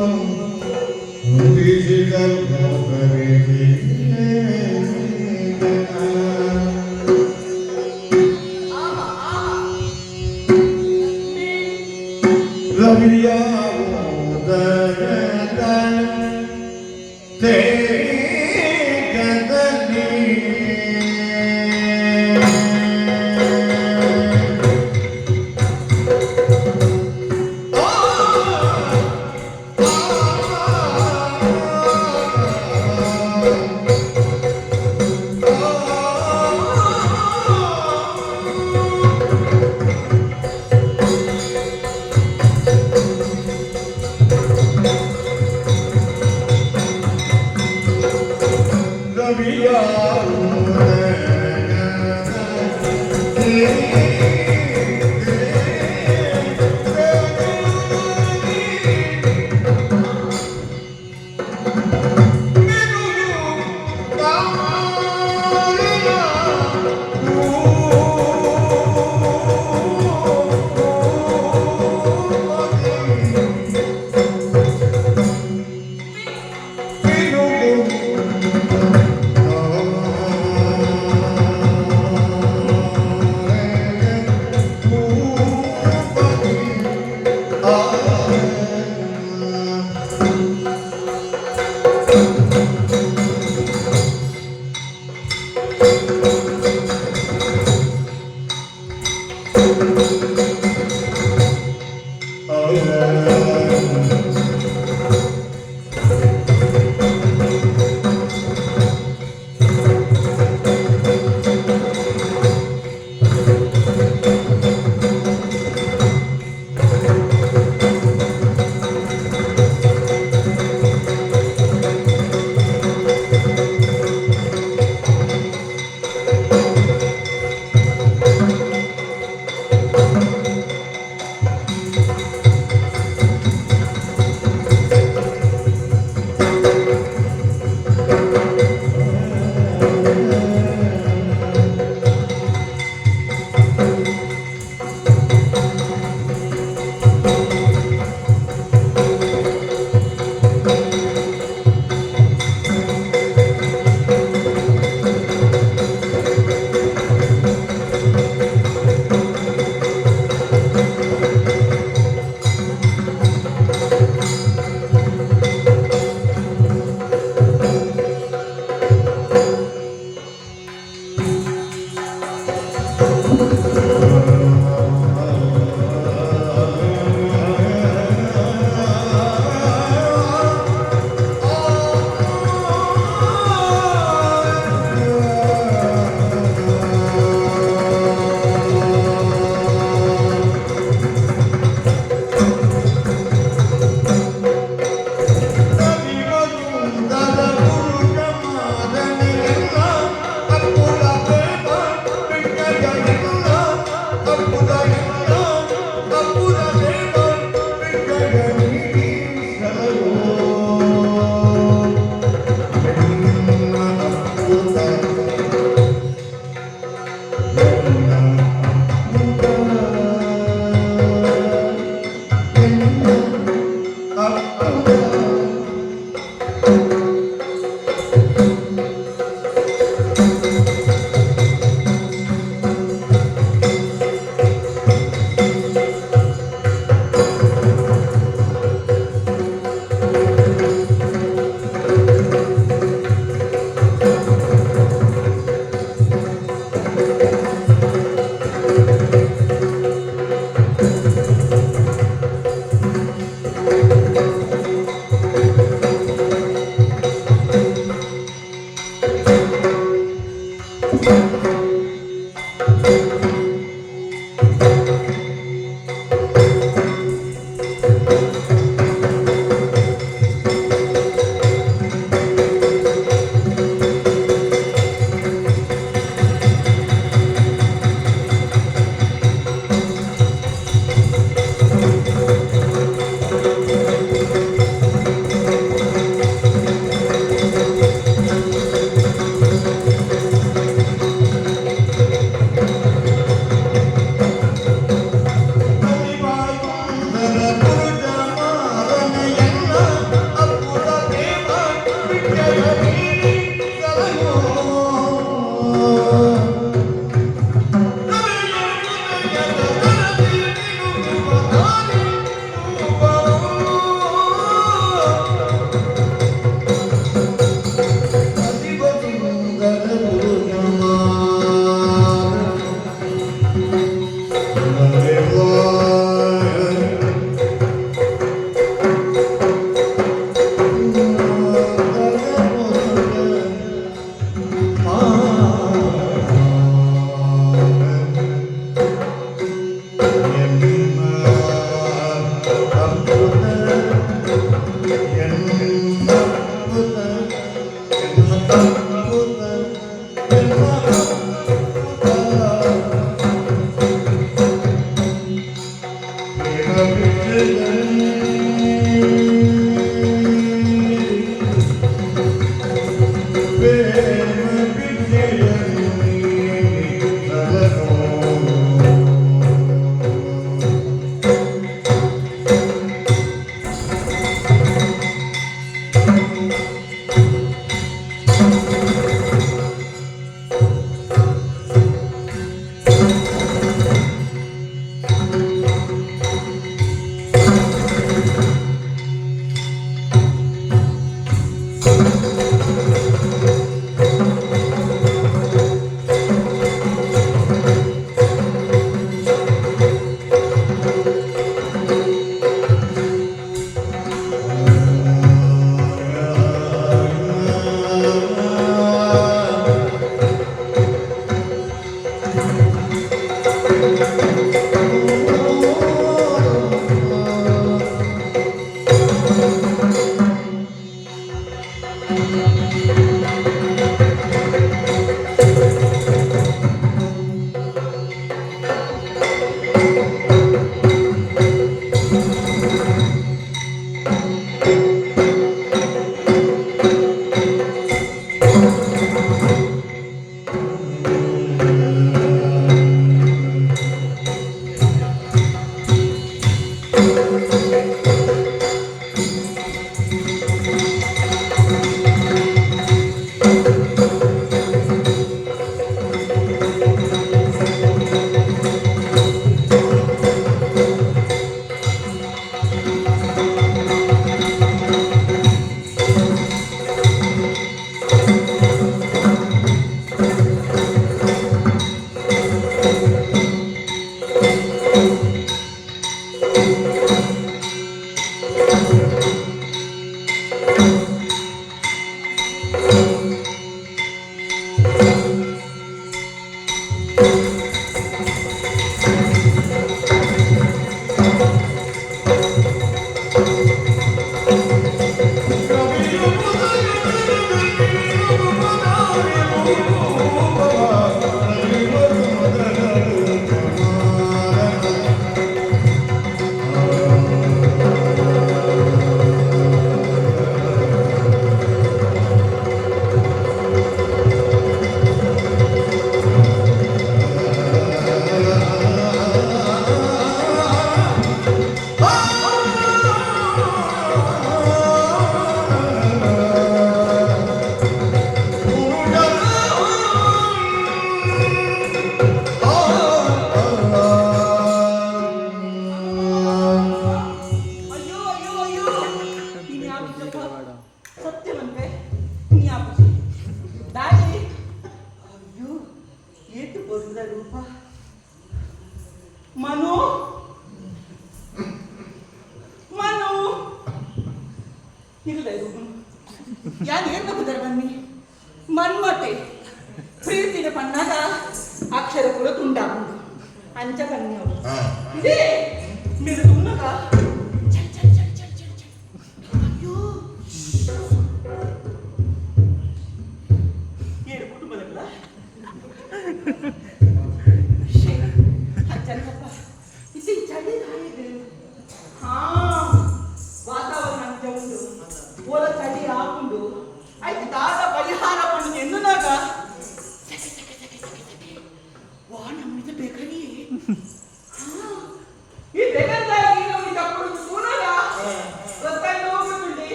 Guru.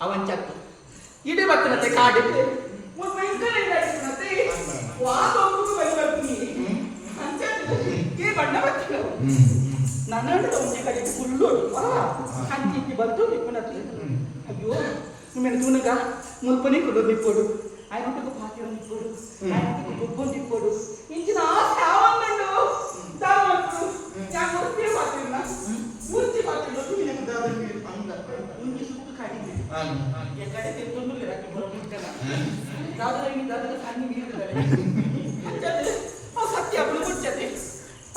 ಅವನ್ ಚತ್ತು ಇಡೀ ಬತ್ತನತೆ ಕಾಡಿಗೆ. ನನ್ನಂಡ ಒಂಜಿ ಕಡೆಟ್ ಕುಲ್ಲೋಡು ಅಂಚಿ ಇಂಚಿ ಬತ್ತು ನಿಪ್ಪುನತ್ತಿ. ಅಯ್ಯೋ, ನಿಮ್ಮೆನ ತೂನಗ ಮುಲ್ಪನೆ ಕುಲ್ಲೊಂದು ನಿಪ್ಪೊಡು, ಆಯನೊಟ್ಟಿಗೆ ಪಾತಿರ ನಿಪ್ಪೊಡು, ಆಯನೊಟ್ಟಿಗೆ ಗೊಬ್ಬೊಂದು ನಿಪ್ಪೊಡು. ಇಂಚಿನ ಆಸೆ ಆವಂದುಂಡು. ದಾದ ಯಾನ್ ಮುರ್ತಿ ಪಾತಿರ್ನ ಮುರ್ತಿ ಪಾತಿರ್ನ ಒಂಜಿ ಸುಕ್ಕು ಕಡಿಮೆ. ಎಕಡೆ ತೆತ್ತೊಂದು ಬರೋ ಮುಟ್ಟನ ದಾದರ ದಾದರ ಕಣ್ಣಿ ನೀರು ಅಂಚದೆ ಅವು ಸತ್ಯ ಅಪ್ಪು ಮುಚ್ಚತೆ.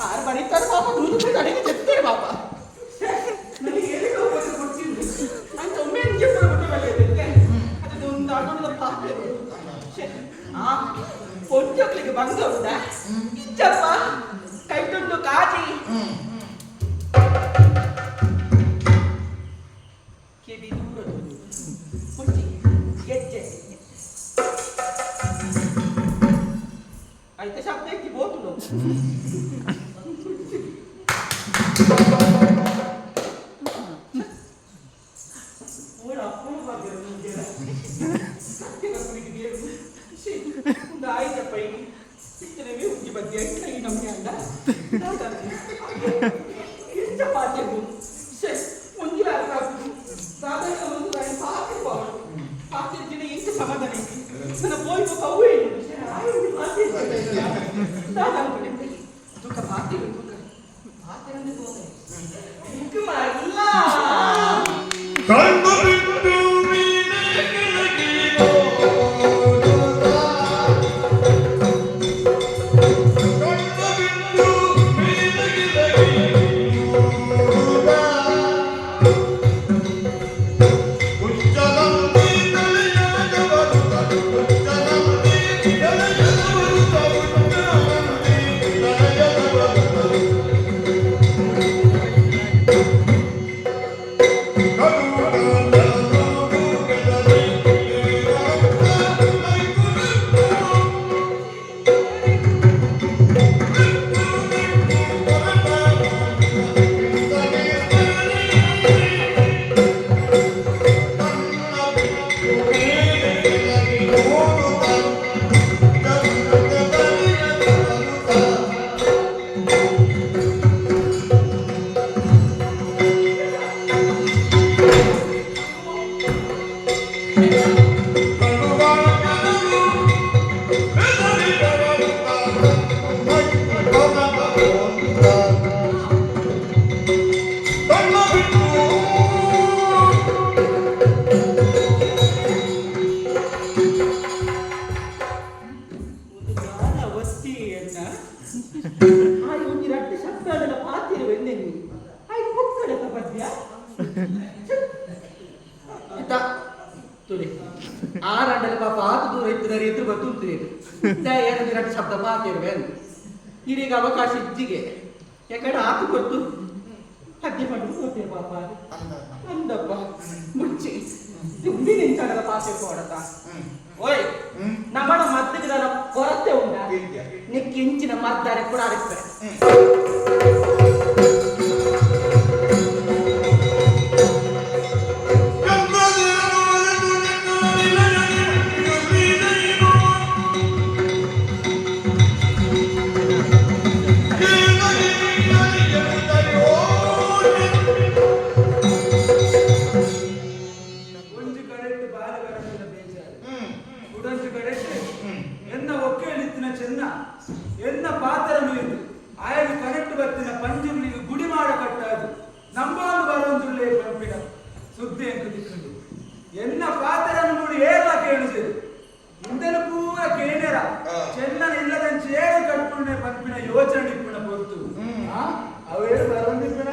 ಆರು ಬರೀತಾರೆ ಪಾಪ, ದೂದು ಅಡಿಗೆ ಚೆತ್ತೇರು ಪಾಪ. ನನಗೆ ಎಲ್ಲಿ ಹೋಗೋದು ಗೊತ್ತಿಲ್ಲ ಅಂತ ಒಮ್ಮೆ ಅಂಜೆ ಬಿಟ್ಟು ಬೆಳೆಯುತ್ತೆ. ಅದು ಒಂದು ಆಟೋದ ಪಾತ್ರೆ. ಆ ಪೊಂಜೋಕ್ಲಿಗೆ ಬಂಗ ಉಂಡ ಇಚ್ಚಪ್ಪ, ಕೈಟುಂಡು ಕಾಜಿ ಕೆಬಿ ದೂರ ಒಂಜಿ ಗೆಜ್ಜೆ ಐತೆ. ಶಬ್ದ ಇತ್ತಿ ಬೋತುಡು. ಓಡ ಅಪ್ಪನ ಬಗ್ಗೆ ಸತ್ಯ ಕಲ್ಪನೆಗೆ ದೇವರು ಒಂದು ಆಯ್ತಪ್ಪ. ಇನಿ ಇತ್ತನವೇ ಉಜ್ಜಿ ಬದ್ದೆ ಕೈ ನಮ್ಗೆ ಅಂದ ಇಂಚ ಪಾತೆಗು ಶೇ ಒಂಜಿಲ ಅರ್ಥ ಆಗ್ತದೆ. ದಾದಾನ ಒಂದು ಪಾತೆ ಪಾವಡು ಪಾತೆ ಜಿನ ಎಂಚ ಸಮಾಧಾನ ಐತಿ. ನನ್ನ ಪೋಯಿ ಪೋಕ ಅವೇ ದಾದ ಅನ್ಕೊಂಡಿದ್ದೆ. ದುಃಖ ಪಾತೆ ದುಃಖ ಪಾತೆ ತೋತೆ ಮಲ್ಲ. ಕಣ್ಣು ಬಿಟ್ಟು ಮೇಲೆ ಕೆಳಗೆ ನೋಡುತ್ತಾ. ಕಣ್ಣು ಬಿಟ್ಟು ಮೇಲೆ ಕೆಳಗೆ ನೋಡುತ್ತಾ. ಹುಚ್ಚನಂತೆ ತಲೆಯೊಳಗ ಬರುತ್ತ, ಹುಚ್ಚನಂತೆ ತಲೆಯೊಳಗ ಬರುತ್ತ, ಹುಚ್ಚನಂತೆ ತಲೆಯೊಳಗ ಬರುತ್ತ. ಒಂದು ದಾದ ವಸ್ತಿಯನ್ನ ಆಯ್ ಒಂಜಿ ರಡ್ಡ್ ಶಬ್ದಗಳ ಪಾತಿರು ಎಂದೆನಿ ಆಯ್ ಪುಕ್ಕಡತ ಪದ್ಯ ಇತ್ತ ತುಳಿ ಆರಂಡಲ ಪಾಪ ಆತ ದೂರ ಇತ್ತಿದ್ದಾರೆ ಎದುರು ಬತ್ತುಂತಿರಿ ಏನೊಂಜಿ ರಡ್ಡ್ ಶಬ್ದ ಪಾತಿರುವೆ ಅಂದ್ ಈರೀಗ ಅವಕಾಶ ಇಜ್ಜಿಗೆ. ಯಾಕಂದ್ರೆ ಆತು ಗೊತ್ತು ಅದ್ಯ ಪಂಡು ಗೊತ್ತೇ ಪಾಪ ಅಂದಪ್ಪ. ಮುಚ್ಚಿ ಉಂಡಿ ನಿಂಚಾಡಲ ಪಾತೆ ಕೊಡತ. ಓಯ್, ನಮ್ಮನ ಮದ್ದಿಗೆ ಕೊರತೆ ಉಂಡ ನಿಕ್ಕೆ ಇಂಚಿನ ಮದ್ದಾರೆ ಕೂಡ ಅರಿಪೆ. ಒಂಜಿ ಕಡೆಟ್ ಬಾಲಗಡಪಿನ ಬೇಜಾರು, ಕುಡೊಂಜಿ ಕಡೆಟ್ ಎನ್ನ ಒಕ್ಕೇಳಿತ್ತಿನ ಚೆನ್ನ ಎನ್ನ ಪಾತ್ರ ಮೀರ್ದು ಆಯಗ ಕರೆಕ್ಟ್ ಬತ್ತಿನ ಪಂಜುರ್ಲಿಗೆ ಗುಡಿ ಮಾಡ ಕಟ್ಟಾದು ನಂಬಾಂದು ಬರೊಂದುರ್ಲೇ ಪಂಪಿನ ಸುದ್ದಿ ಎಂಕು ದಿಕ್ಕುಂಡು. ಎನ್ನ ಪಾತ್ರನ ಮೂಡಿ ಏರ್ಲ ಕೇಳುದಿರು ಇಂದನು ಪೂರ ಕೇನೆರ ಚೆನ್ನನ ಇಲ್ಲದಂಚ ಏರು ಕಟ್ಪುಣೆ ಪಂಪಿನ ಯೋಚನೆ ಇಪ್ಪುನ ಪೊರ್ತು. ಆ ಅವೇರು ಬರೊಂದಿಪ್ಪುನ.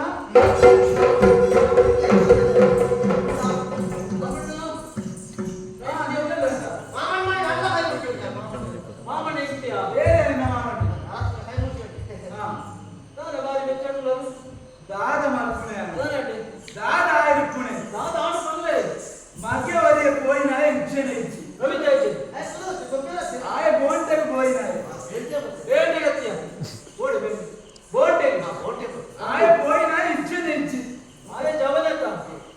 ಮಾಮಣ್ಣ ಇಸ್ತಿಯಾ? ಬೇರೆ ನಿನ್ನ ಮಾಮಣ್ಣ. ಹಾ. ದಾದ ಬಾರಿ ಬೆಚ್ಚಡುಲ. ದಾದ ಮಲ್ಪುಣೆ ಅಲ್ಲ. ದಾದಾಂಡಿ. ದಾದ ಆಯಿರುಪ್ಪುಣೆ. ದಾದ ಆಡು ಪನ್ಲೆ. ಮಗೆ ವರಿಯ ಪೋಯಿನಾಯ ಇಜ್ಜೆನೆ ಇಜ್ಜಿ. ರವಿ ಜಾಯ್ತಿ. ಆಯ ಬೋಂಟೆಗೆ ಪೋಯಿನಾಯ. ಬೇಂಡೆ ಗತ್ತಿಯ ಓಡಿ ಬೇಂಡೆ ಬೋಂಟೆ. ಆಯ ಪೋಯಿನಾಯ ಇಜ್ಜೆನೆ ಇಜ್ಜಿ. ಆಯ ಜವನೆತ್ತ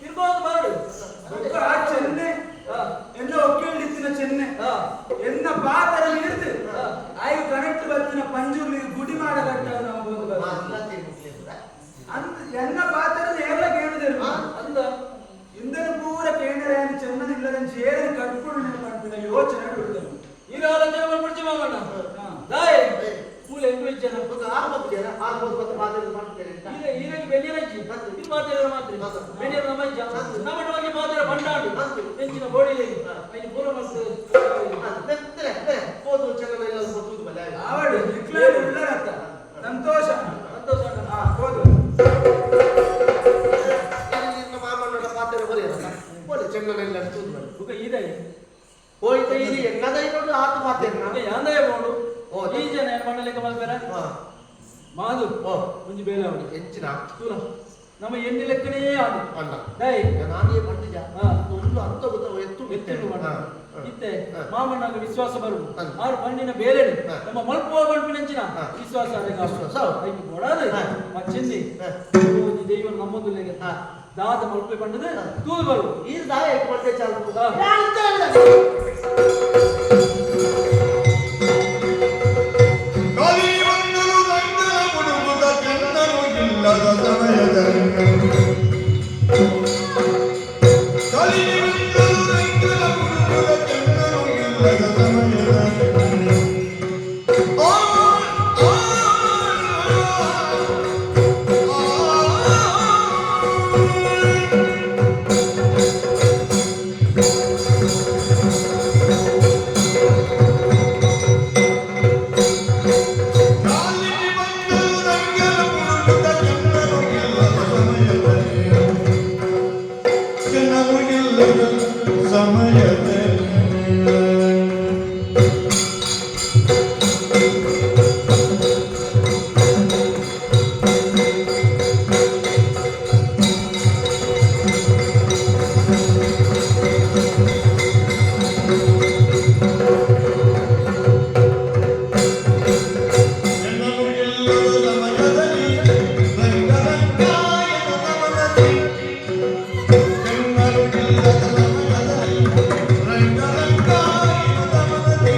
ತಿರ್ಬೋದು ಬರಡು. ಬೊಕ್ಕ ಆ ಚೆನ್ನೆ ಹಾ. ಎನ್ನ ಒಕ್ಕೇಳಿತ್ತಿನ ಚೆನ್ನೆ ಹಾ. ಎನ್ನ ಪಾತರ ಹಿಡಿದು ಹಾ. ಆಯ್. ಪಾತೆರ ಮಾತ್ರ ಬೆನಿಯರ ನಮ್ಮ ಇಜ್ಜ ನಮ್ಮ ಒಂಜಿ ಪಾತೆರ ಬಂಡಾಂಡು ಎಂಚಿನ ಬೋಡಿಲೆ ಐನು ಪೂರ ಮಸ್ತ್. ಪೋದು ಚೆನ್ನೈ ಎಲ್ಲ ತೂದು ಬಲ್ಲೆ. ಆವಡು ನಿಕ್ಲೇನು ಉಳ್ಳರತ್ತ ಸಂತೋಷ. ಸಂತೋಷ. ಹಾ, ಹೋದು. ನಿನ್ನ ಮಾಮಣ್ಣನ ಪಾತ್ರೆ ಬರೆಯಲ್ಲ ಬೋಲೆ ಚೆನ್ನೈ ಎಲ್ಲ ತೂದು ಬಲ್ಲೆ. ಬುಕ ಈದೈ. ಹೋಯ್ತ ಇದು ಎನ್ನದೈ ನೋಡು ಆತು ಪಾತ್ರೆ. ಬುಕ ಯಾಂದಯ ಬೋಡು. ಓ. ಈ ಜನ ಏನ್ ಮಣ್ಣಲೆಕ್ಕ ಮಲ್ಪೆರ ಮಾದು. ಓ. ಒಂಜಿ ಬೇಲೆ ಅವಳು. ಎಂಚಿನ? ತೂಲ ನಮ್ಮ ಎಣ್ಣೆ ಲೆಕ್ಕನೇ ಅದು. ಅಣ್ಣ. ಡೈ. ನಾನೇ ಬಂದಿದ್ದ. ಹಾ. ಒಂದು ಅಂತ ಗೊತ್ತ ಎತ್ತು. ಎತ್ತಿಡು ಮಾಡ. ಇತ್ತೆ ಹಾ. ಮಾಮಣ್ಣಾಗ ವಿಶ್ವಾಸ ಬರುವು. ಹಾ. ಆರು ಪಣ್ಣಿನ ಬೇಲೆಡು ಹಾ. ನಮ್ಮ ಮಲ್ಪುವ ಪಣ್ಪಿನಂಚಿನ ಹಾ. ವಿಶ್ವಾಸ ಅದಕ್ಕೆ. ವಿಶ್ವಾಸ ಹೌದು. ಐಕ್ ಬೋಡಾದ ಹಾ. ಮಚ್ಚೆಂದಿ ಹಾ. ಒಂಜಿ ದೈವ ನಮ್ಮದುಲ್ಲೆಗೆ ಹಾ. ದಾದ ಮಲ್ಪೆ ಪಂಡದು ಹಾ. ತೂದು ಬರು. ಈ ದಾಯ ಮಾಡ್ತೆ ಚಾಲು. ಹಾ. ಕಲಿ ಬಂದರು ರಂಗನ ಕುಟುಂಬದ ಚೆನ್ನನು ಇಲ್ಲದ ಸಮಯದಲ್ಲಿ, ಕಲಿ ಬಂದರು ರಂಗನ ಕುಟುಂಬದ ಚೆನ್ನನು ಇಲ್ಲದ ಸಮಯದಲ್ಲಿ, ಆ, ಆ, ಆ, ಆ. ಕಾಲಿಗೆ ಬಂದರು ರಂಗನ ಕುಟುಂಬದ ಚೆನ್ನನು ಇಲ್ಲದ ಸಮಯದಲ್ಲಿ, ಚೆನ್ನನು ಇಲ್ಲದ ಸಮಯದಲ್ಲಿ. ಚೆನ್ನನು ಇಲ್ಲದ ಸಮಯದಲ್ಲಿ ರಂಗ ರಂಗ ಎನ್ನುತ್ತ ಮನದಿ. ಚೆನ್ನನು ಇಲ್ಲದ ಸಮಯದಲ್ಲಿ ರಂಗ ರಂಗ ಎನ್ನುತ್ತ ಮನದಿ.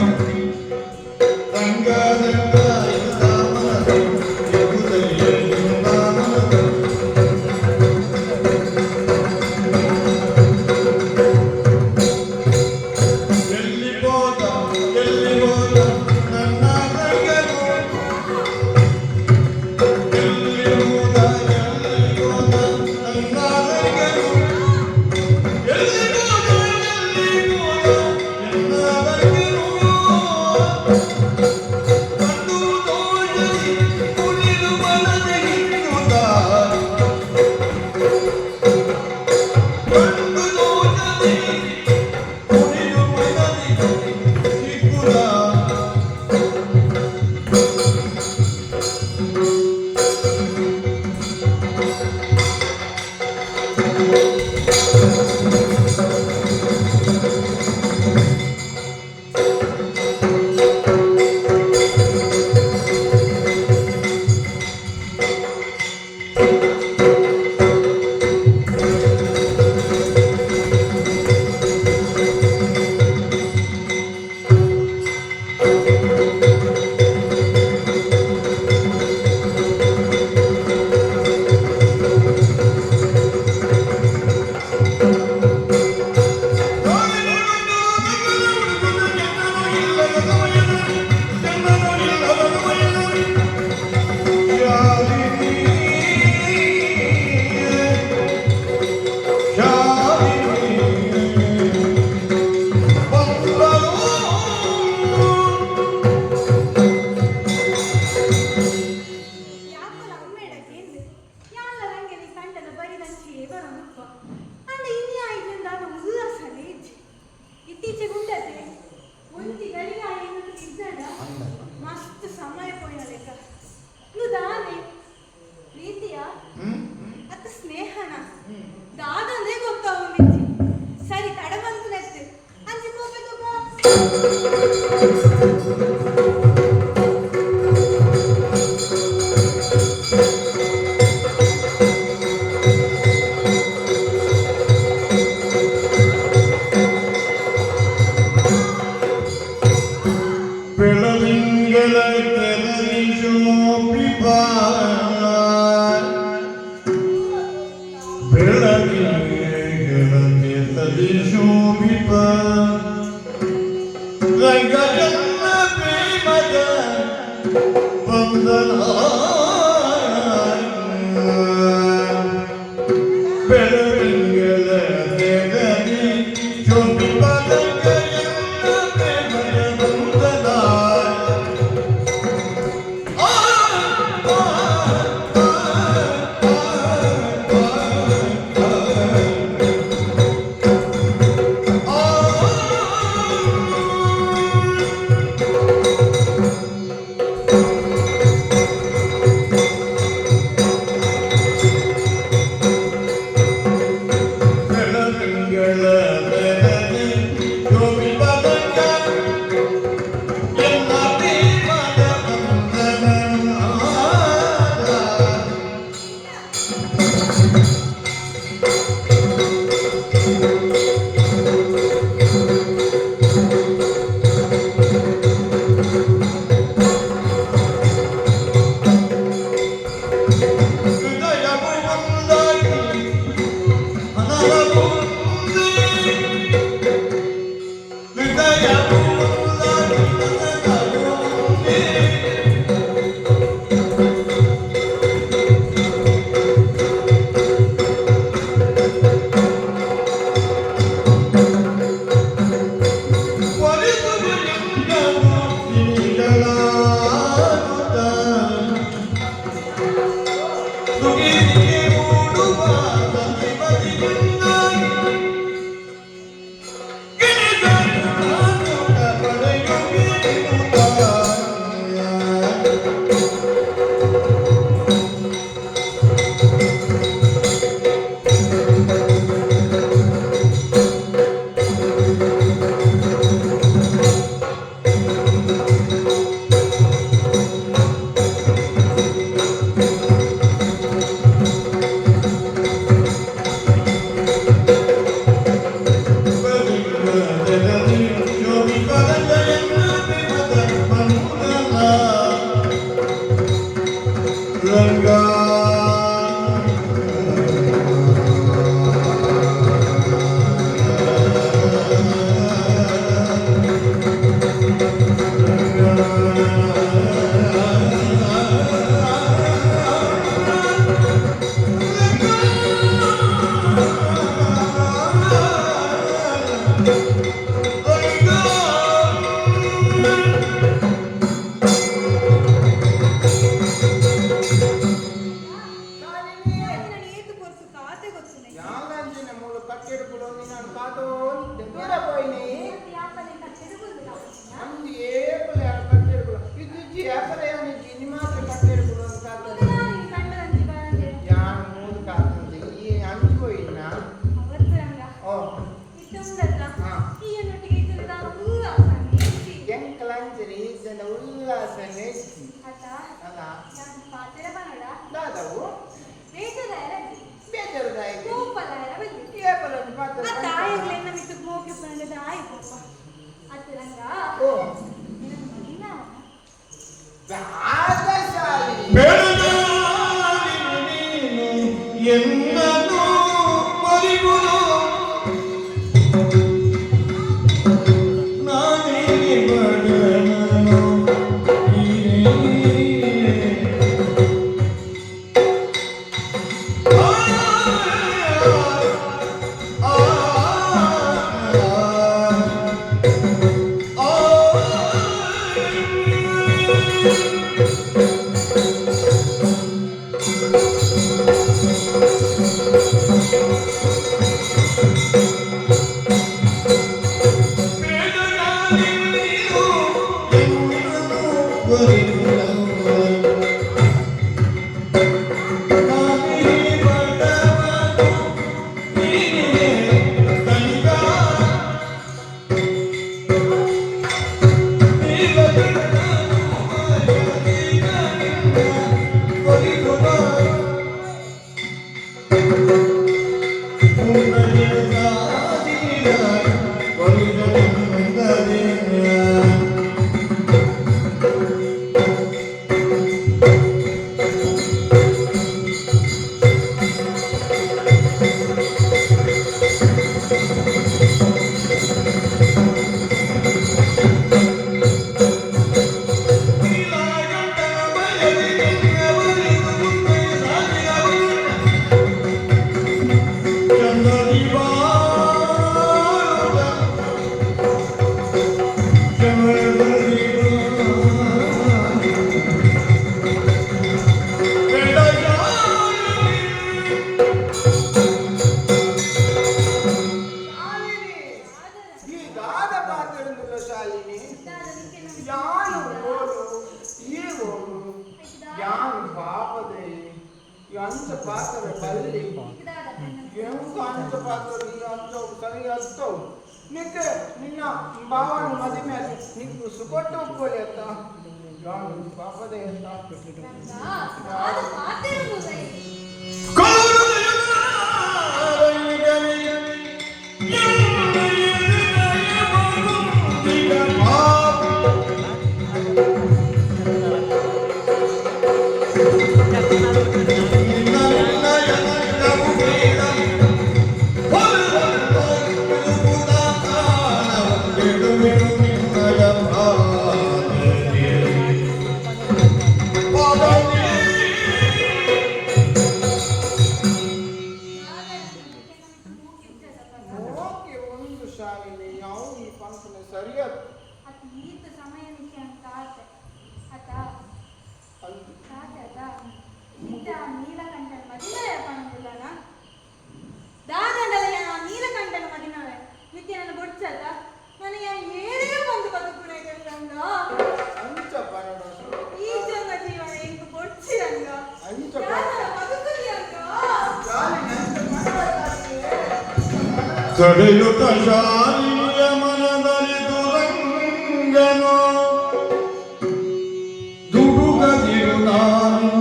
ರಂಗ ರಂಗ ಎನ್ನುತ್ತ ಮನದಿ. ಎನ್ನುತ್ತಲೇ ಎನ್ನುತ್ತ ಮನದಿ. ಎಲ್ಲಿ ಹೋದ, ಎಲ್ಲಿ ಹೋದ ನನ್ನ ರಂಗನು? ಎಲ್ಲಿ ಹೋದ, ಎಲ್ಲಿ ಹೋದ ನನ್ನ ರಂಗನು? ಎಲ್ಲಿ ಹೋದ, ಎಲ್ಲಿ ಹೋದ ನನ್ನ ರಂಗನು? ಕಂಡು ನೋಡಲಿ ಕುಣಿದು ಮನದೆಗಿನ್ನುತ್ತ. ಕಂಡು ನೋಡಲಿ ಕುಣಿದು ಮನದಿ ಸಿಕ್ಕುದ. ಯಾಕಲ ಅಮ್ಮೇಡಕ್ಕೆ ಯಾಲ ರಂಗಲಿ ಕಂಡದ ಬರಿದಂಚಿಯೇ ಬರೋನುಪ್ಪ ಅಂಡ ಇನ್ಯಾ ಇದರಿಂದ ಉಲ್ಲಾಸನೆ ಇಜ್ಜಿ ಇತ್ತೀಚೆಗೆ ಉಂಟತೆ ಒಂಜಿ ಗಳಿಗೆ ಆಯಿನ ಇದ್ದಡ ಮಸ್ತ್ ಸಮಯ ಪೋಯಿನ ಲೆಕ್ಕ. ದಾನೆ ಪ್ರೀತಿಯ ಅತ್ತ ಸ್ನೇಹನ ದಾದಂದೇ ಗೊತ್ತಾವೊಂದಿಜ್ಜಿ. ಸರಿ ತಡ ಬಂತು ನೆತ್ತೆ ಅಂಚೆ ಕೋಪೆ ತಗೋ. ಬೆಳದಿಂಗಳ ಕೆರಳಿ ಶೋಭಿಪ, ಬೆಳದಿಂಗಳ ಕೆಸರಿ ಶೋಭಿಪ ರಂಗಜನ್ನ ಪ್ರೇಮದ ಬಂಧನ. ಇಜ್ಜಿ ಅಪರ ಯಾನಿಜ್ಜಿ ಇನಿ ಮಾತ್ರ ಕಟ್ಟೆಡ್ ಕುಲೊಂದು ಬೊಕ ಕಾತೊಂದು ದಾನಿ ಕಂಡದಂಚಿ ಬರಂದೆ ಯಾನ್ ಮೂಲು ಕಾತೊಂದು ಈ ಅಂಚು ಪೋಯಿನ ಅವತ್ತು ರಂಗ ಓ ಇತ್ತೆ ಉಂಡತ್ತ ಹಾ. ಈ ಎನ್ನೊಟ್ಟಿಗೆ ಇತ್ತಿನ ದಾನ ಉಲ್ಲಾಸನೆ ಇಜ್ಜಿ ಎಂಕಲಂಚನೆ ಇಜ್ಜಂಡ ಉಲ್ಲಾಸನೆ ಇಜ್ಜಿ ಅತ್ತ ಅಲ್ಲ ಯಾನ್ ಪಾತೆರ ಪನೊಡ ದಾದವು ಬೇಜಾರಾಯರ ಬೇಜಾರದಾಯ್ತು ಕೋಪಲಾಯರ ಬಲ್ಲಿ ಏಪಲೊಂದು ಪಾತೆರ ಆ ಪನ್ಪನ? ತಾಯಿಗ್ಲ ಎನ್ನ ಮಿತ್ತು ಮೋಕೆ ಪನಂಡ ದಾಯಿ ಪೋಪ ಅತ್ತ ರಂಗ ಓ ನಿನ್ನ ಮದಿನ ದಾದ ಶಾಲಿನಿ ಬೆಳಗಾಲಿನು ನೀನು ಎನ್ನನು ಮರಿಗುನು ನಾನೇ ಬಡವನು ನೀನೇ. ಆ, ಆ, ಆ, ಆ. Yeah. Shalini ಈ ದಾದ ಪಾತೆರೊಂದುಲ್ಲ ಶಾಲಿನಿ ದಾದ ನಿಕ್ಕೆನ್ನ ಮಿತ್ತು ಯಾನು ಓಡು ಈ ಓಡು ಯಾನು ಪಾಪದೆ ಅಂಚ ಪಾತ್ರ ಬಲ್ಲಿ ದಾದ ಎಂಕ ಅಂಚ ಪಾತ್ರ ಈ ಅಂಚ ಸರಿ ಅತ್ತವು ನಿಕ್ಕೆ ನಿನ್ನ ಭಾವನ ಮದಿಮೆ ನಿಕ್ಕು ಸುಕೊಟ್ಟು ಒಪ್ಪಲಿ ಅತ್ತ ಯಾನು ಪಾಪದೆ ಅತ್ತ ರಂಗ ದಾದ ಪಾತೆರೊಂದುಲ್ಲ ದಾದ ನಿಕ್ಕೆನ್ನ ಮಿತ್ತು ಮೋಕೆ ಇಜ್ಜದ ಓಕೆ ಒಂದು ಶಾಲಿನಿ ಯಾವ ಈ ಪಂಕ್ನ ಸರಿಯತ್ತು ಅತ್ ಈತ ಸಮಯ ನಿಕ್ಕೆ ಅಂತ ಆತೆ ಅತ ಅಲ್ಲಿ ತಾತೆ ಅತ ಇತ್ತ ನೀಲಕಂಠನ ಮದಿಮಯ ಪಣಂದುಲ್ಲನ ದಾದಂಡಲ ಆ ನೀಲಕಂಠನ ಮದಿಮಯ ನಿತ್ಯ ನನ್ನ ಬೊಡ್ಚತ ನನಗೆ ಏನೇ ಬಂದು ಬದುಕುಣ ರಂಗ ಅಂಚ ಪನಡ ಈ ಜನ ಜೀವನ ಎಂಕ್ ಬೊಡ್ಚಿ ರಂಗ ಅಂಚ ಯಾರ ಬದುಕಲಿ ರಂಗ ಶಾಲಿನಿ ಅಂಚ ಪನಡ ತಡೆಯುತ್ತ ಶಾಲಿನಿಯ ಮನದಲ್ಲಿ ದುರಂಗನು ದುಡುಗದಿರು ನಾನು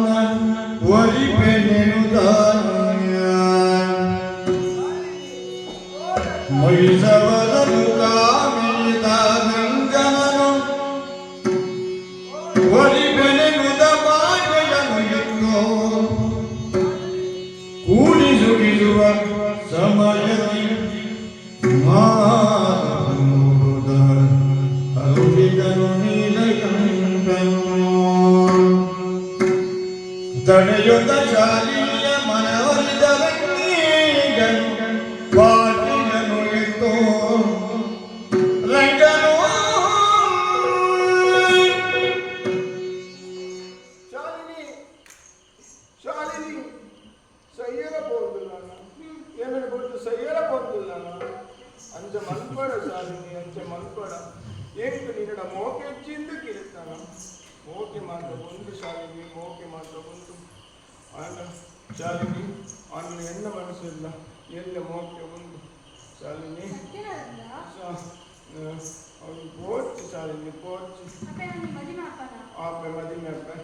ಒಲಿಪೆನೆನುತ್ತ ಮೈಸವರನು ಕಾಮಿತ ರಂಗನನು ಒಲಿಪೆನೆನುತ ಬಾಜೆಯನು ಎತ್ತೋ ಕೂಡಿಸುಗಿಸುವ ಸಮಯದಿ ಮಾತುಮುದ ಅರುಷಿತನು ನೀಲಕಂಠನು ತಡೆಯುತ್ತ ಶಾಲಿನಿಯ ಮನವೊಲಿದ ರಂಗನು ಪಾಟಿಯನು ಎತ್ತೋ ರಂಗನು ಶಾಲಿನಿ ಶಾಲಿನಿ ಸಯ್ಯರ ಪೋಂದುಲ್ಲನ ಏನನ್ನು ಬಿಟ್ಟು ಸಯ್ಯರ ಪೋಂದುಲ್ಲನ ಅಂಚ ಮಲ್ಪಡ ಶಾಲಿನಿ ಅಂಚ ಮಲ್ಪಡ ಏಂಕು ನಿನ್ನಡ ಮೋಕೆ ಚಿಂದು ಕಿರುತ್ತಾನ ಮೋಕೆ ಮೋಕೆ ಮಾತ ಉಂಡು ಶಾಲಿನಿ, ಮೋಕೆ ಮಾತ ಉಂಡು. ಆಂಡ ಶಾಲಿನಿ, ಅನ್ನ ಎನ್ನ ಮನಸ್ಸಿಲ್ಲ ಎಲ್ಲ ಮೋಕೆ ಉಂಡು ಶಾಲಿನಿ. ಸತ್ಯನಲ್ಲ. ಅವ್ನು ಪೋಚು ಶಾಲಿನಿ, ಪೋಚು. ಅಪ್ಪ, ನಾನು ಮದಿಮೆ ಅಪ್ಪನ. ಆಪೆ, ಮದಿಮೆ ಅಪ್ಪೆ.